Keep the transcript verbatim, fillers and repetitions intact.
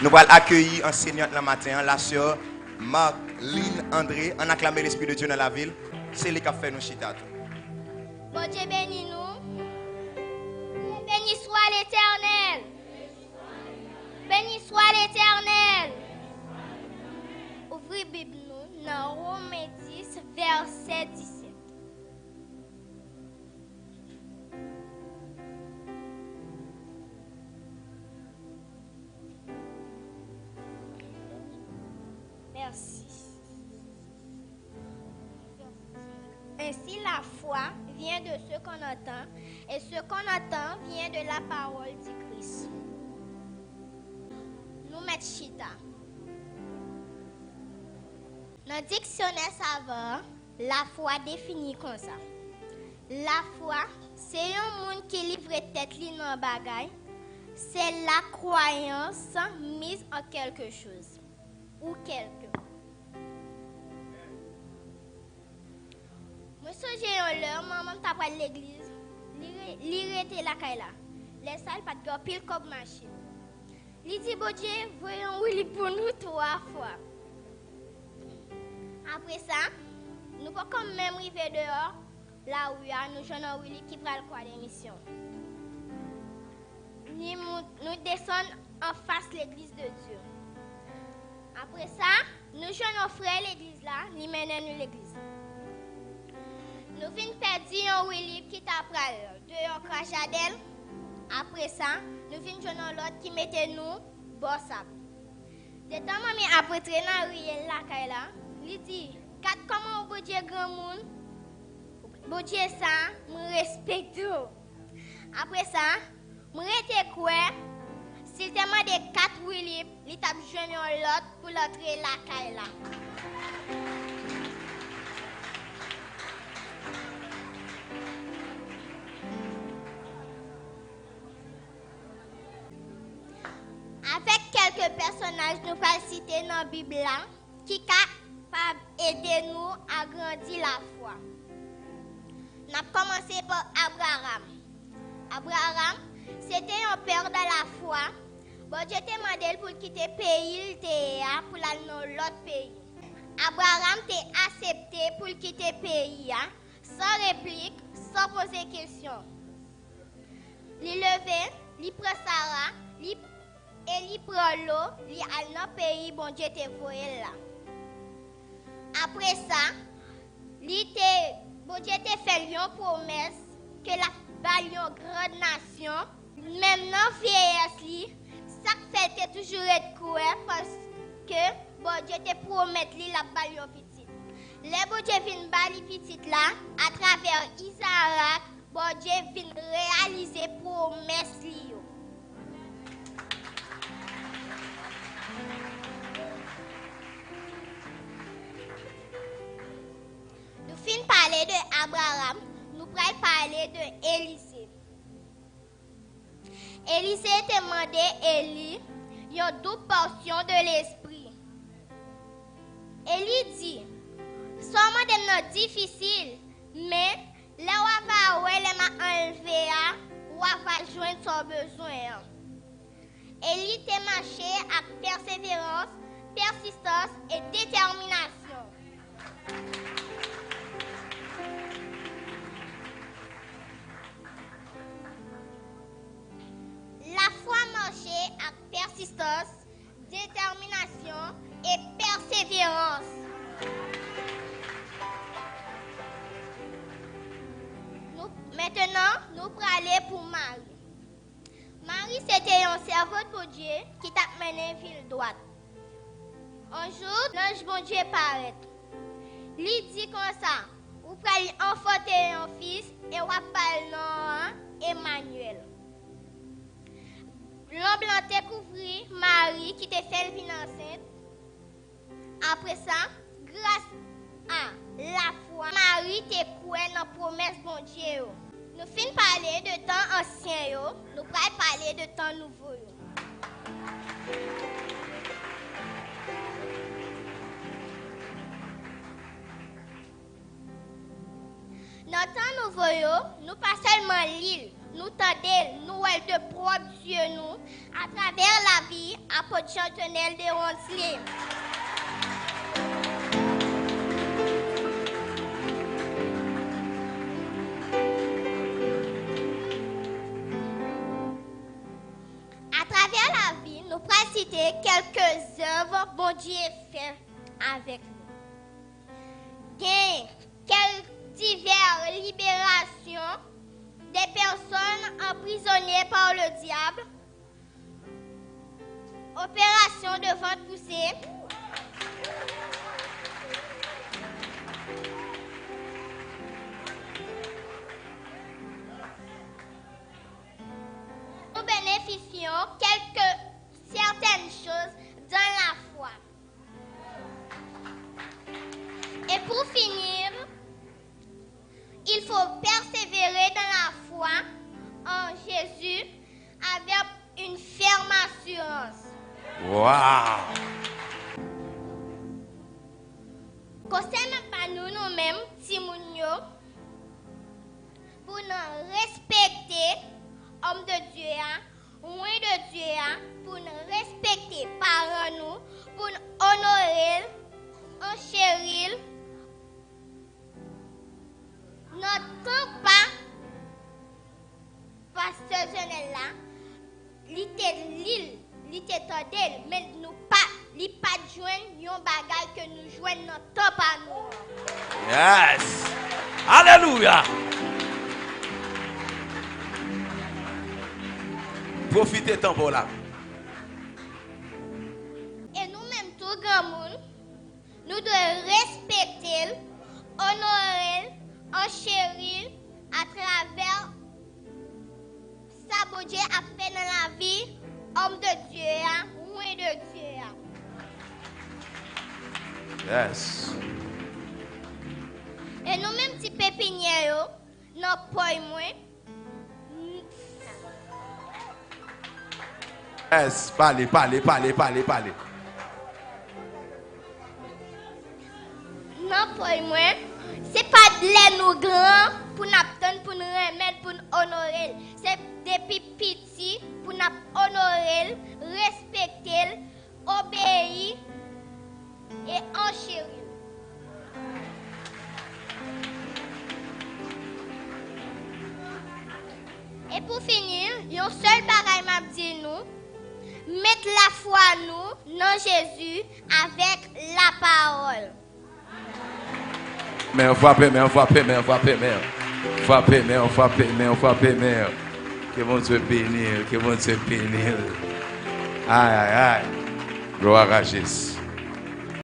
Nou pral akeyi anseyant lan maten an, la sè Marline André. Ann aklame Lespri de Dye nan lavil. Se li k ap fè nou chita tou. Bondye beni nou. Beni swa Letènèl. Beni swa Letènèl. Ouvri Bib nou nan Women dis, vèsè disèt. Merci. Ainsi, la foi vient de ce qu'on entend, et ce qu'on entend vient de la parole du Christ. Nou mèt chita. Nan diksyonè Savan an, lafwa defini konsa: lafwa se yon moun ki livre tèt li nan bagay, c'est la croyance mise en quelque chose ou quelqu'un. Mwen sonje yon lè manman m t ap al legliz, li, re- li rete lakay la. Lè sa a, li pa t gen anpil kòb mache. Li di Bondye voye yon wili pou nou twa fwa. Apre sa, nou poko menm rive deyò lari a, nou jwenn yon wili ki pral kwa de misyon. Ni mou- nou desann anfas legliz de Dye. Apre sa, nou jwenn yon frè legliz la, li mennen nou legliz. Nou vin pèdi yon wili ki ta pral deyò Krajadèl. Apre sa, nou vin jwenn yon lòt ki mete nou bò sab. Detan manmi ap rantre nan riyèl lakay la, li di, gad kòman yon Bondye granmoun, Bondye sa, mwen respekte w. Apre sa, mwen rete kwè, si l te mande kat wili, li t ap jwenn yon lòt pou l antre lakay la. Avèk kèlke pèsonaj nou pral site nan Bib la, ki kapab ede nou agrandi lafwa. N ap kòmanse pa Abraram. Abraram, se te yon pè de la fwa. Bondye te mande l pou l kite peyi l te ye a pou l al nan yon lòt peyi. Abraram te aksepte pou l kite peyi a, san replik, san poze kesyon. Li leve, li pran Sara, li, e li pran lo, li al nan peyi Bondye te voye l la. Apre sa, li te, Bondye te fè l yon pwomès ke l ap ba l yon gran nasyon. Menm nan vyeyès li, sa k fè l te toujou ret kwè, paske Bondye te pwomèt li l ap ba l yon pitit. Lè Bondye vin ba li pitit la, atravè Izarak, Bondye vin reyalize pwomès li yo. Nou fin pale de Abraram, nou pral pale de Elize. Elize te mande Eli yon doub pòsyon de lespri. Eli di, sa w mande m nan difisil, men lè w ava wè lè m a anlve a, w ava jwenn sa w bezwen an. Eli te mache ak pèseverans, pèsistans e detèminasyon. Lafwa mache ak pèsistans, detèminasyon e pèseverans. Nou, mentenan, nou prale pou Mari. Mari se te yon sèvant Bondye ki t ap mennen vi l dwat. Yon jou, lanj Bondye parèt. Li di konsa, ou pral anfante yon fis e w ap ba l non an Emanyèl. Lanm lan te kouvri Mari ki te fè l vin ansent. Apre sa, gras a lafwa, Mari te kwè nan pwomès Bondye yo. Nou fin pale de tan ansyen yo, nou pral pale de tan nouvo yo. Nan tan nouvo yo, nou pa sèlman li l, Nou tande l, nou wè l de pwòp zye nou, atravè lavi Apot Jean Tenel Desrosiers. Atravè lavi, nou pral site kèlke zèv Bondye fè avèk nou. Gen kèk divè liberasyon de pèsòn anprizone pa le dyab, operasyon de vant pouse, nou benefisyon kèlke sètèn choz dan lafwa. Et pour finir, il faut persévérer dans la foi en Jésus avec une ferme assurance. Wow! Konsèy mwen ba nou, nou menm timoun yo, pou n respekte òm de Dye a, wen de Dye a, pou n respekte paran nou, pou n onore l, ancheri l nan tan pa pastè Janèl la, li te li l, li te tande l, men nou pa, li pa t jwenn yon bagay ke nou jwenn nan tan pa nou an. Yes! Alelouya! Pwofite tan pa w la. E nou menm tou granmoun, nou dwe respekte l, onore l, ancheri l atravè sa Bondye ap fè nan lavi òm de Dye a, wen de Dye a. Yes. E nou menm ti pepinyè yo, nan pòy mwen, Yes, pale, pale, pale, pale, pale. Nan pòy mwen, se pa lè nou gran pou n ap tann pou n renmen l, pou n onore l. Se depi piti pou n ap onore l, respekte l, obeyi e ancheri l. E pou fini, yon sèl bagay m ap di nou, met lafwa nou nan Jezi avèk lapawòl. Men, frape men, frape men, frape men. Frape men, frape men, frape men. Ke Bondye beni l, ke Bondye beni l. Ay, ay, ay. Gloire à Jésus.